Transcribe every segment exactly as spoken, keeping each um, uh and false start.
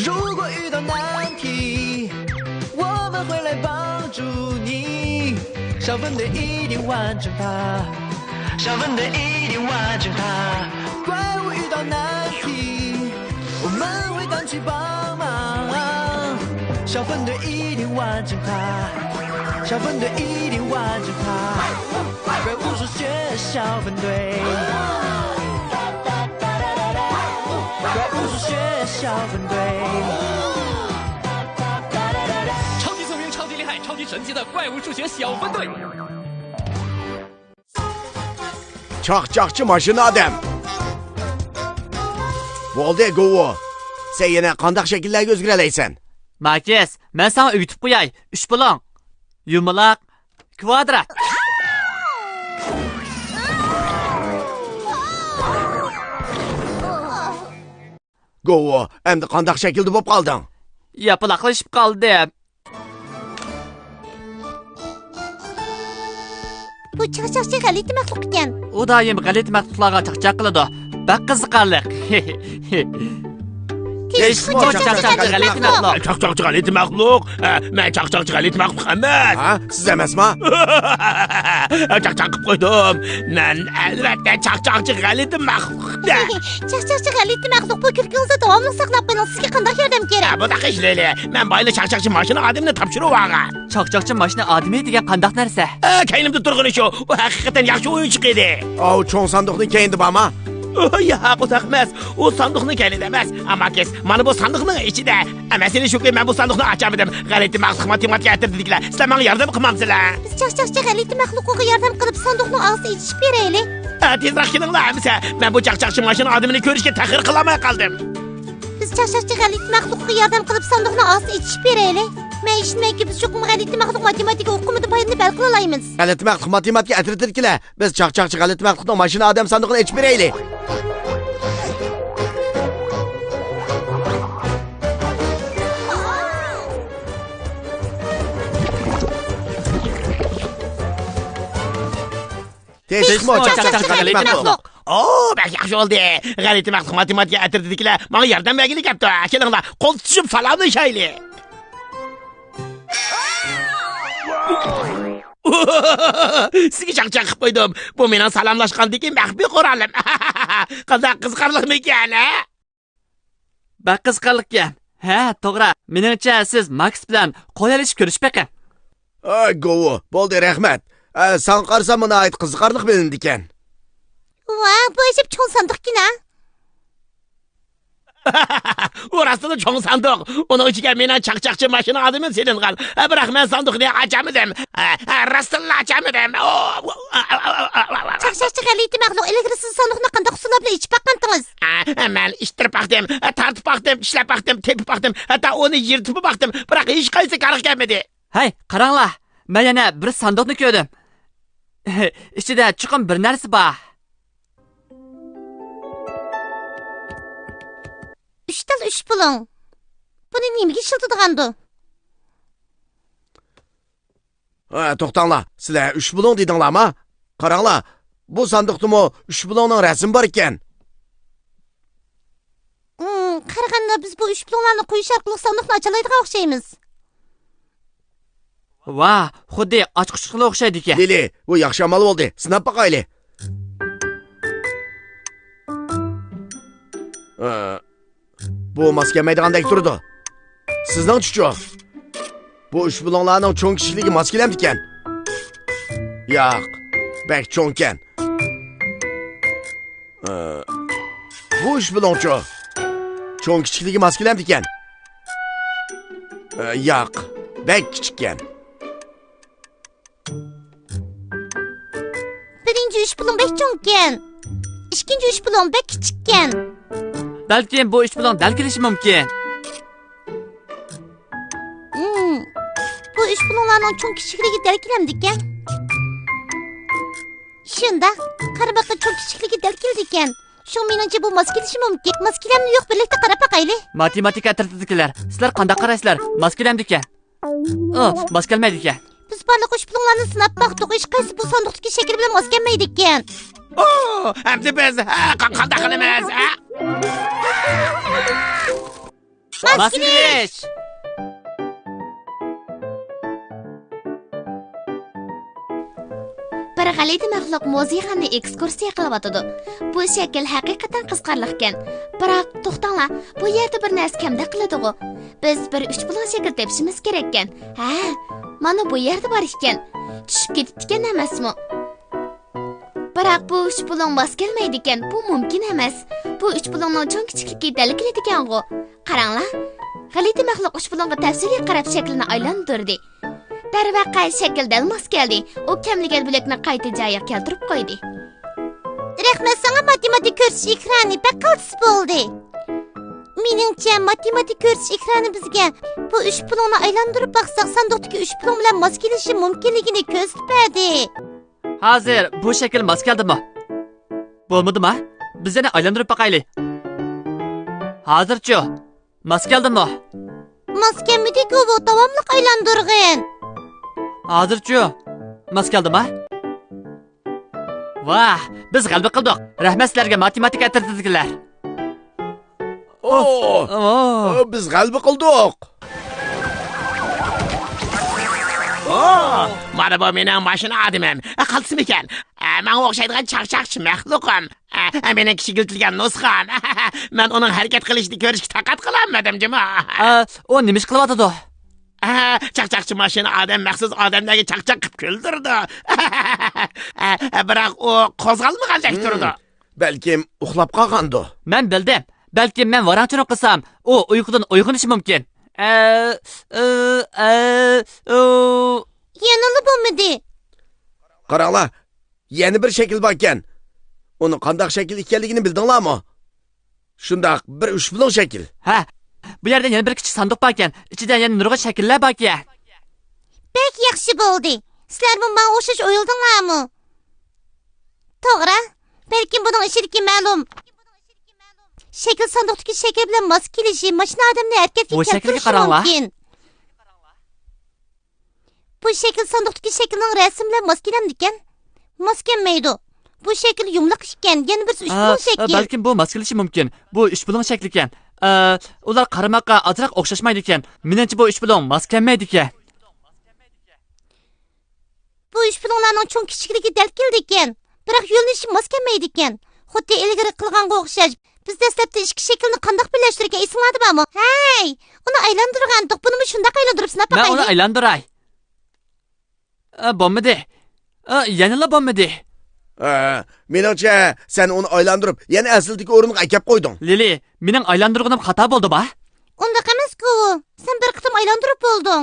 如果遇到难题，我们会来帮助你。小分队一定完成它，小分队一定完成它。怪物遇到难题，我们会赶去帮忙。小分队一定完成它，小分队一定完成它。怪物数学小分队，怪物数学小分队。超级聪明，超级厉害，超级神奇的怪物数学小分队。 چاقچاقچى ماشىنا ئادەم. بولدى، گوۋۇ. سەن يەنە قانداق شەكىللەرگە ئۆزگىرەلەيسەن؟ ماكىس، مەن ساڭا ئۆگىتىپ قوياي. ئۈچ بۇلۇڭ. يۇمىلاق. كۋادرات. گوۋۇ، ئەمدى قانداق شەكىلدە بولۇپ قالدىڭ؟ ياپىلاقلىشىپ قالدىم. بۇ چاقچاقچى غەلىتە مەخلۇق ئىكەن. ئۇ دائىم غەلىتە مەخلۇقلارغا چاقچاق قىلىدۇ. بەك قىزىقارلىق. تېخىمۇ چاقچاقچى غەلىتە مەخلۇق. چاقچاقچى غەلىتە مەخلۇق. ئە، مەن چاقچاقچى غەلىتە مەخلۇق ئەمەس. ھە؟ سىز ئەمەسما؟ چاقچاق قىلىپ قويدۇم. مەن ئەلۋەتتە چاقچاقچى غەلىتە مەخلۇق. چاقچاقچى غەلىتە مەخلۇق، بۇ كۈلكىڭىزنى داۋاملىق ساقلاپ قېلىڭ. سىزگە قانداق ياردەم كېرەك؟ ھە، بۇنداق ئىشلەيلى. مەن بايىلا چاقچاقچى ماشىنا ئادىمىنى تاپشۇرۇۋالغان. چاقچاقچى ماشىنا ئادىمى دېگەن قانداق نەرسە؟ ئە، كەينىمدە تۇرغىنى شۇ. ئۇ ھەقىقەتەن ياخشى ئويۇنچۇق ئىدى. ئاۋۇ چوڭ ساندۇقنىڭ كەينىدە بارما؟ ئۇ ياق، ئۇنداق ئەمەس. ئۇ ساندۇقنىڭ كەينىدە ئەمەس. ئەمما كېس، مانا بۇ ساندۇقنىڭ ئىچىدە. ئە، مەسىلە شۇكى، مەن بۇ ساندۇقنى ئاچالمىدىم. غەلىتە مەخلۇق ماتېماتىكا ئەترىتىدىكىلەر. سىلەر ماڭا ياردەم قىلمامسىلەر؟ بىز چاقچاقچى غەلىتە مەخلۇقىغا ياردەم قىلىپ، ساندۇقنىڭ ئاغزىنى ئېچىشىپ بېرەيلى. ئە، تېزراق كېلىڭلار ئەمىسە. مەن بۇ چاقچاقچى ماشىنا ئادىمىنى كۆرۈشكە تەخىر قىلالماي قالدىم. بىز چاقچاقچى غەلىتە مەخلۇققا ياردەم قىلىپ، ساندۇقنىڭ ئاغزىنى ئېچىشىپ بېرەيلى. مەن ئىشىنىمەنكى، بىز چوقۇم غەلىتە مەخلۇق ماتېماتىكا ئۇقۇمىدىن پايدىلىنىپ ھەل قىلالايمىز. غەلىتە مەخلۇق ماتېماتىكا ئەترىتىدىكىلەر، بىز چاقچاقچى غەلىتە مەخلۇقنىڭ ماشىنا ئادەم ساندۇقىنى ئېچىپ بېرەيلى. تېخىمۇ چاقچاقچى غەلىتە مەخلۇق. ئو، بەك ياخشى بولدى. غەلىتە مەخلۇق ماتېماتىكا ئەترىتىدىكىلەر ماڭا ياردەم بەرگىلى كەپتۇ. كېلىڭلار، قول تۇتۇشۇپ سالاملىشايلى. سىزگە چاقچاق قىلىپ قويدۇم. بۇ مېنىڭ سالاملاشقاندىكى مەخپىي قورالىم. قانداق قىزىقارلىقمىكەن، ھە؟ بەك قىزىقارلىقكەن. ھە، توغرا. مېنىڭچە، سىز ماكس بىلەن قول ئېلىشىپ كۆرۈشۈپ بېقىڭ. ئاي، گوۋۇ، بولدى، رەھمەت. ئە، ساڭا قارىسام، بۇ ناھايىتى قىزىقارلىق بىلىنىدىكەن. ۋا، بۇ ئەجەب چوڭ ساندۇقكىنا. ئۇ راستلا چوڭ ساندۇق. ئۇنىڭ ئىچىگە مېنىڭ چاقچاقچى ماشىنا ئادىمىم سېلىنغان. ئە، بىراق مەن ساندۇقنى ئاچالمىدىم. ئە، ئە، راستلا ئاچالمىدىم. ئو، ئو، ئو، ئو، ئو، ئو. چاقچاقچى غەلىتە مەخلۇق، ئىلگىرى سىز ساندۇقنى قانداق ئۇسۇللار بىلەن ئېچىپ باققانتىڭىز؟ ئە، مەن ئىتتىرىپ باقتىم، تارتىپ باقتىم، چىشلەپ باقتىم، تېپىپ باقتىم، ھەتتا ئۇنى يىرتىپمۇ باقتىم، بىراق ھېچقايسى كارغا كەلمىدى. ھەي، قاراڭلار، مەن يەنە بىر ساندۇقنى كۆردۈم. ئىچىدە چوقۇم بىر نەرسە بار. ئۈچ تال ئۈچ بۇلۇڭ. بۇنى نېمىگە ئىشلىتىدىغاندۇ؟ ھە، توختاڭلار، سىلەر ئۈچ بۇلۇڭ دېدىڭلارما؟ قاراڭلار، بۇ ساندۇقتىمۇ ئۈچ بۇلۇڭنىڭ رەسىمى بار ئىكەن. ھىم، قارىغاندا بىز بۇ ئۈچ بۇلۇڭلارنى قويۇش ئارقىلىق ساندۇقنى ئاچالايدىغان ئوخشايمىز. ۋاھ، خۇددى ئاچقۇچقىلا ئوخشايدىكەن. لىلى، بۇ ياخشى ئامال بولدى. سىناپ باقايلى. ئە، بۇ ماس كەلمەيدىغاندەك تۇرىدۇ. سىزنىڭچىچۇ؟ بۇ ئۈچ بۇلۇڭلارنىڭ چوڭ كىچىكلىكى ماس كېلەمدىكەن؟ ياق، بەك چوڭكەن. ئە، بۇ ئۈچ بۇلۇڭچۇ؟ چوڭ كىچىكلىكى ماس كېلەمدىكەن؟ ئە، ياق، بەك كىچىككەن. بىرىنچى ئۈچ بۇلۇڭ بەك چوڭكەن. ئىككىنچى ئۈچ بۇلۇڭ بەك كىچىككەن. بەلكىم بۇ ئۈچ بۇلۇڭ دەل كېلىشى مۇمكىن. ھىم، بۇ ئۈچ بۇلۇڭلارنىڭ چوڭ كىچىكلىكى دەل كېلەمدىكەن؟ شۇنداق، قارىماققا چوڭ كىچىكلىكى دەل كېلىدىكەن. شۇڭا مېنىڭچە بۇ ماس كېلىشى مۇمكىن. ماس كېلەمدۇ يوق بىرلىكتە قاراپ باقايلى. ماتېماتىكا ئەترىتىدىكىلەر، سىلەر قانداق قارايسىلەر؟ ماس كېلەمدىكەن؟ ئۇ، ماس كەلمەيدىكەن. بىز بارلىق ئۈچ بۇلۇڭلارنى سىناپ باقتۇق، ھېچقايسى بۇ ساندۇقتىكى شەكىل بىلەن ماس كەلمەيدىكەن. ئۇ، ئەمدى بىز، ھە، قا-، قانداق قىلىمىز، ھە؟ ماس كېلىش! بىر غەلىتە مەخلۇق مۇزېيخانىنى ئېكسكۇرسىيە قىلىۋاتىدۇ. بۇ شەكىل ھەقىقەتەن قىزىقارلىقكەن. بىراق، توختاڭلار، بۇ يەردە بىر نەرسە كەمدەك قىلىدىغۇ. بىز بىر ئۈچ بۇلۇڭ شەكىل تېپىشىمىز كېرەككەن. ھە، مانا بۇ يەردە بار ئىكەن. چۈشۈپ كېتىپتىكەن ئەمەسمۇ؟ بىراق بۇ ئۈچ بۇلۇڭ ماس كەلمەيدىكەن، بۇ مۇمكىن ئەمەس. بۇ ئۈچ بۇلۇڭنىڭ چوڭ كىچىكلىكى دەل كېلىدىكەنغۇ. قاراڭلار، غەلىتە مەخلۇق ئۈچ بۇلۇڭغا تەپسىلىي قاراپ شەكلىنى ئايلاندۇردى. دەرۋەقە، شەكىل دەل ماس كەلدى. ئۇ كەملىگەن بۆلەكنى قايتا جايىغا كەلتۈرۈپ قويدى. رەھمەت ساڭا، ماتېماتىك كۆرسىتىش ئېكرانى بەك قىلتىس بولدى. مېنىڭچە، ماتېماتىك كۆرسىتىش ئېكرانى بىزگە بۇ ئۈچ بۇلۇڭنى ئايلاندۇرۇپ باقساق، ساندۇقتىكى ئۈچ بۇلۇڭ بىلەن ماس كېلىشى مۇمكىنلىكىنى كۆرسىتىپ بەردى. ھازىر بۇ شەكىل ماس كەلدىمۇ؟ بولمىدىما؟ بىز يەنە ئايلاندۇرۇپ باقايلى. ھازىرچۇ؟ ماس كەلدىمۇ؟ ماس كەلمىدىكۇ، بۇ داۋاملىق ئايلاندۇرغىن. ھازىرچۇ؟ ماس كەلدىما؟ ۋاھ، بىز غەلىبە قىلدۇق. رەھمەت سىلەرگە، ماتېماتىكا ئەترىتىدىكىلەر. ئو! ئو! بىز غەلىبە قىلدۇق. ئو! مانا بۇ مېنىڭ ماشىنا ئادىمىم. قالتىسمىكەن؟ ماڭا ئوخشايدىغان چاقچاقچى مەخلۇقۇم. مېنىڭ كىچىكلىتىلگەن نۇسخام. مەن ئۇنىڭ ھەرىكەت قىلىشىنى كۆرۈشكە تاقەت قىلالمىدىم جۇمۇ. ئا، ئۇ نېمە ئىش قىلىۋاتىدۇ؟ ئا، چاقچاقچى ماشىنا ئادەم مەخسۇس ئادەملەرگە چاقچاق قىلىپ كۈلدۈرىدۇ. ئا، بىراق ئۇ قوزغالمىغاندەك تۇرىدۇ. بەلكىم ئۇخلاپ قالغاندۇ. مەن بىلدىم. بەلكىم مەن ۋاراڭ-چۇرۇڭ قىلسام، ئۇ ئۇيقۇدىن ئويغىنىشى مۇمكىن. ئە، ئە، ئە، ئۇ. يەنىلا بولمىدى. قاراڭلار، يەنە بىر شەكىل باركەن. ئۇنىڭ قانداق شەكىل ئىكەنلىكىنى بىلدىڭلارمۇ؟ شۇنداق، بىر ئۈچ بۇلۇڭ شەكىل. ھە، بۇ يەردە يەنە بىر كىچىك ساندۇق باركەن. ئىچىدە يەنە نۇرغۇن شەكىللەر باركەن. بەك ياخشى بولدى. سىلەرمۇ ماڭا ئوخشاش ئويلىدىڭلارمۇ؟ توغرا. بەلكىم بۇنىڭ ئىچىدىكى مەلۇم شەكىل ساندۇقتىكى شەكىل بىلەن ماس كېلىشى، ماشىنا ئادەمنى ھەرىكەتكە بۇ شەكىلگە كەلتۈرۈشى قاراڭلار. مۇمكىن. بۇ شەكىل ساندۇقتىكى شەكىلنىڭ رەسىمى بىلەن ماس كېلەمدىكەن؟ ماس كەلمەيدۇ. بۇ شەكىل يۇمىلاق ئىكەن، يەنە بىرسى ئۈچ ئا، بۇلۇڭ شەكىل. بەلكىم بۇ ماس كېلىشى مۇمكىن. بۇ ئۈچ بۇلۇڭ شەكلىكەن. ئا، ئۇلار قارىماققا ئازراق ئوخشاشمايدىكەن. مېنىڭچە بۇ ئۈچ بۇلۇڭ ماس كەلمەيدىكەن. بۇ ئۈچ بۇلۇڭلارنىڭ چوڭ كىچىكلىكى دەل كېلىدىكەن. بىراق يۆنىلىشى ماس كەلمەيدىكەن. خۇددى ئىلگىرى قىلغانغا ئوخشاش. بىز دەسلەپتە ئىككى شەكىلنى قانداق بىرلەشتۈرگەن ئېسىڭلاردا بارمۇ؟ ھەي، ئۇنى ئايلاندۇرغانتۇق، بۇنىمۇ شۇنداق ئايلاندۇرۇپ سىناپ باقايلى. مەن ئۇنى ئايلاندۇراي. ئا، بولمىدى. ئا، يەنىلا بولمىدى. ئا، مېنىڭچە، سەن ئۇنى ئايلاندۇرۇپ، يەنە ئەسلىدىكى ئورۇنغا ئەكەپ قويدۇڭ. لىلى، مېنىڭ ئايلاندۇرغىنىم خاتا بولدىما؟ ئۇنداق ئەمەسكۇ. سەن بىر قېتىم ئايلاندۇرۇپ بولدۇڭ.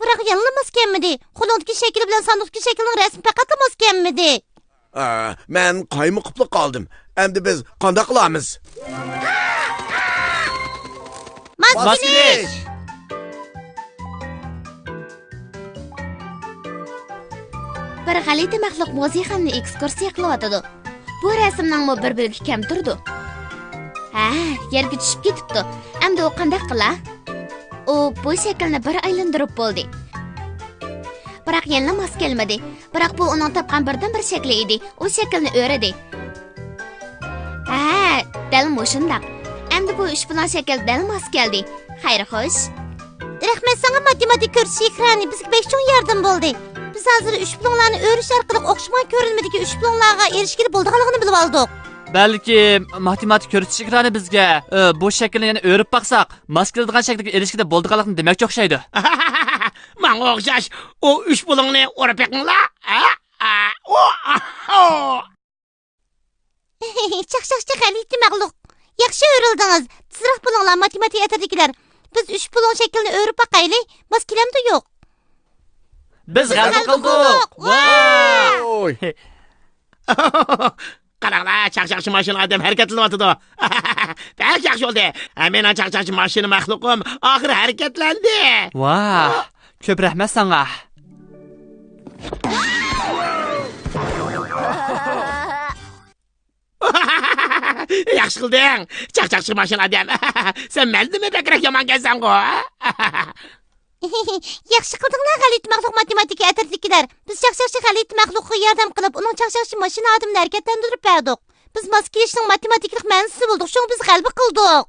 بىراق يەنىلا ماس كەلمىدى. قولۇڭدىكى شەكىل بىلەن ساندۇقتىكى شەكىلنىڭ رەسىمى پەقەتلا ماس كەلمىدى. ئا، مەن قايمۇقۇپلا قالدىم. ئەمدى بىز قانداق قىلارمىز؟ ماس كېلىش! بىر غەلىتە مەخلۇق مۇزېيخانىنى ئېكسكۇرسىيە قىلىۋاتىدۇ. بۇ رەسىمنىڭمۇ بىر بۆلىكى كەم تۇرىدۇ. ھە، يەرگە چۈشۈپ كېتىپتۇ. ئەمدى ئۇ قانداق قىلا؟ ئۇ بۇ شەكىلنى بىر ئايلاندۇرۇپ بولدى. بىراق يەنىلا ماس كەلمىدى. بىراق بۇ ئۇنىڭ تاپقان بىردىنبىر شەكلى ئىدى. ئۇ شەكىلنى ئۆرىدى. ھە، دەل مۇشۇنداق. ئەمدى بۇ ئۈچ بۇلۇڭ شەكىل دەل ماس كەلدى. خەير خوش. رەھمەت ساڭا، ماتېماتىكا كۆرسىتىش ئېكرانى بىزگە بەك چوڭ ياردەم بولدى. بىز ھازىر ئۈچ بۇلۇڭلارنى ئۆرۈش ئارقىلىق ئوخشىمىغان كۆرۈنمىدىكى ئۈچ بۇلۇڭلارغا ئېرىشكىلى بولىدىغانلىقىنى بىلىۋالدۇق. بەلكىم ماتېماتىكا كۆرسىتىش ئېكرانى بىزگە، ئى، بۇ شەكىلنى يەنە ئۆرۈپ باقساق، ماس كېلىدىغان شەكىلگە ئېرىشكىلى بولىدىغانلىقىنى دېمەكچى ئوخشايدۇ. ماڭا ئوخشاش، ئۇ ئۈچ بۇلۇڭنى ئۇرۇپ بېقىڭلار. ئا، ئا، ئۇ، ئا، ئۇ. چاقچاقچى غەلىتە مەخلۇق. ياخشى ئۆرۈلدىڭىز. تېزراق بولۇڭلار، ماتېماتىكا ئەترىتىدىكىلەر. بىز ئۈچ بۇلۇڭ شەكلىنى ئۆرۈپ باقايلى. ماس كېلەمدۇ يوق؟ بىز غەلىبە قىلدۇق! ۋاي! قاراڭلار، چاقچاقچى ماشىنا ئادەم ھەرىكەتلىنىۋاتىدۇ. بەك ياخشى بولدى. مېنىڭ چاقچاقچى ماشىنا مەخلۇقۇم ئاخىرى ھەرىكەتلەندى. ۋاھ، كۆپ رەھمەت ساڭا. ياخشى قىلدىڭ، چاقچاقچى ماشىنا ئادەم. سەن مەندىنمۇ بەكرەك يامانكەنسەنغۇ. ياخشى قىلدىڭلار، غەلىتە مەخلۇق ماتېماتىكا ئەترىتىدىكىلەر. بىز چاقچاقچى غەلىتە مەخلۇققا ياردەم قىلىپ، ئۇنىڭ چاقچاقچى ماشىنا ئادىمىنى ھەرىكەتلەندۈرۈپ بەردۇق. بىز ماس كېلىشنىڭ ماتېماتىكىلىق مەنىسىنى بىلدۇق، شۇڭا بىز غەلىبە قىلدۇق.